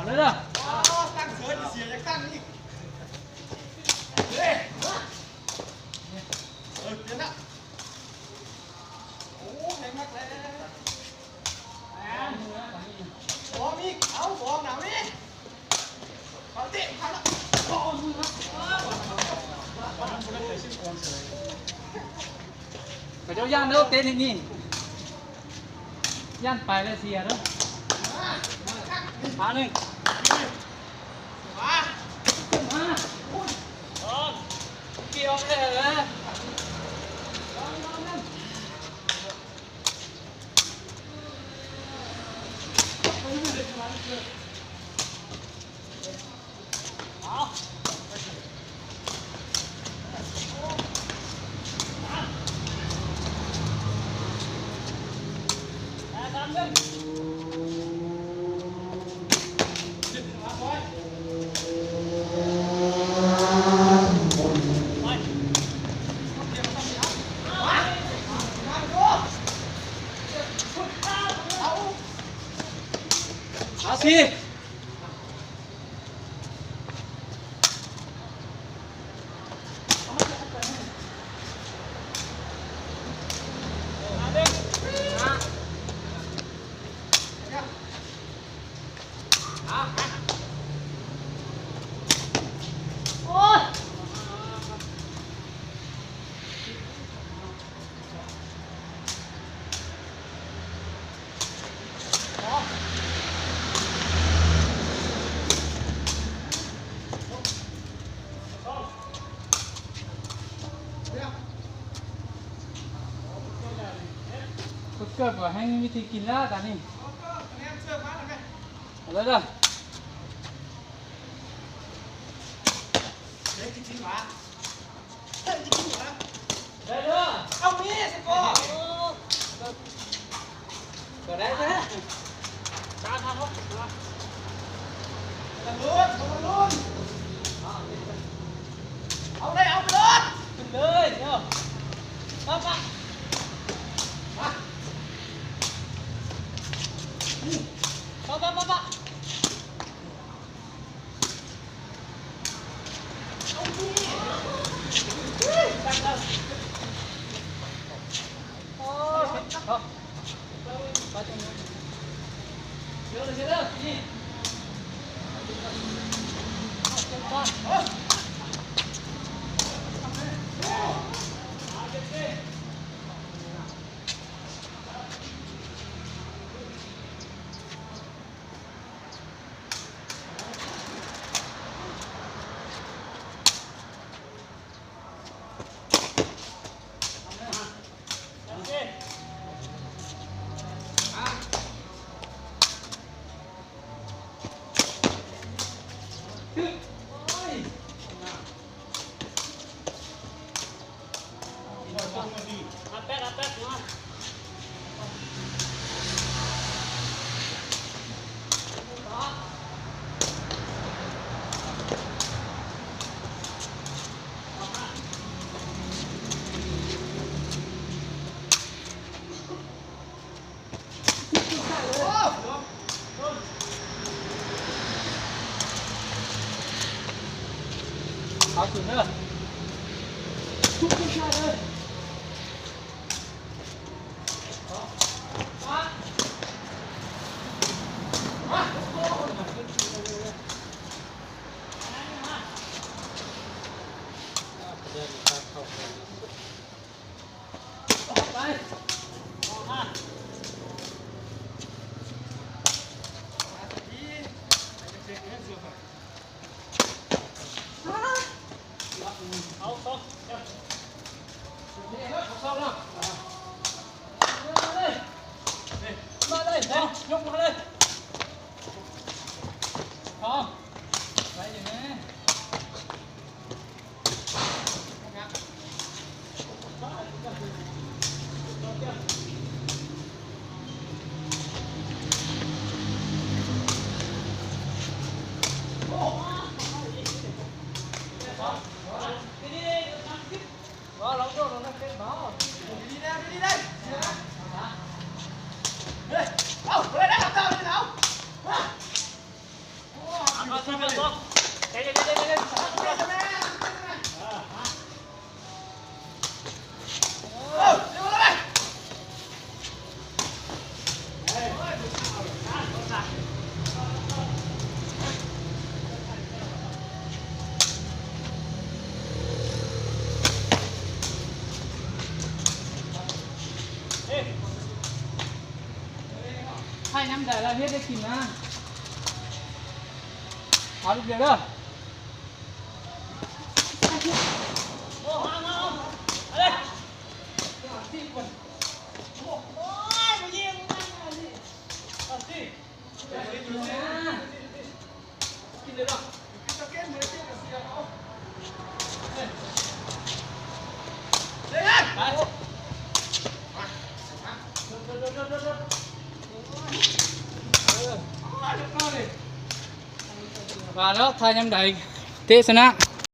ເດີ ຕັ້ງເສີຍ ເສຍ ຢາກຕັ້ງອີກ ເອີ ປ່ຽນລະ ໂອ້ ແຮງໜັກແລ້ວ ບອກອີກ ເອົາ ບອກນຳອີກ ເອົາເຕະ ເອົາລະ ເຂົາເຈົ້າຢ້ານເດີ ເຕະນີ້ ຢ້ານໄປແລ້ວເສຍເດີ ມາໜຶ່ງ ມາ ມາ ໂອ້ຍ ກ່ຽວແທ້ເລີຍ ເອົາຊິ ເກີດວ່າແຮງມີວິທີກິນແລ້ວຕອນນີ້ ເອົາເລີຍເດີ ເດ້ກິນຫວາ ເອີ ຈະກິນຫວາ ໄດ້ເດີ ເອົາມີ ສະກໍ ກໍໄດ້ແທ້ ຕາມທາງເນາະ ເອົາໄດ້ ເອົາໄປໂລດ ຂຶ້ນເລີຍເນາະ ປະ ປະ ມາ ປະ ປະ ປະ ປະ. ເອົາຂຶ້ນເດີ ທຸກຄົນເລີຍ. ເອົາສອງ ມາເລີຍ ມາເລີຍ ຍົກມາເລີຍ ສອງ ໄດ້ຢູ່ແມ່. ເອົາ ບໍ່ໄດ້ ເອົາ ເອົາ ເອົາ. ໄດ້ແລ້ວ ເຮັດໄດ້ກິນນະ ເອົາລູກດຽວເດີ. ວ່າແລ້ວ ຖ້າຍາມໃດເຕະຊະນະ.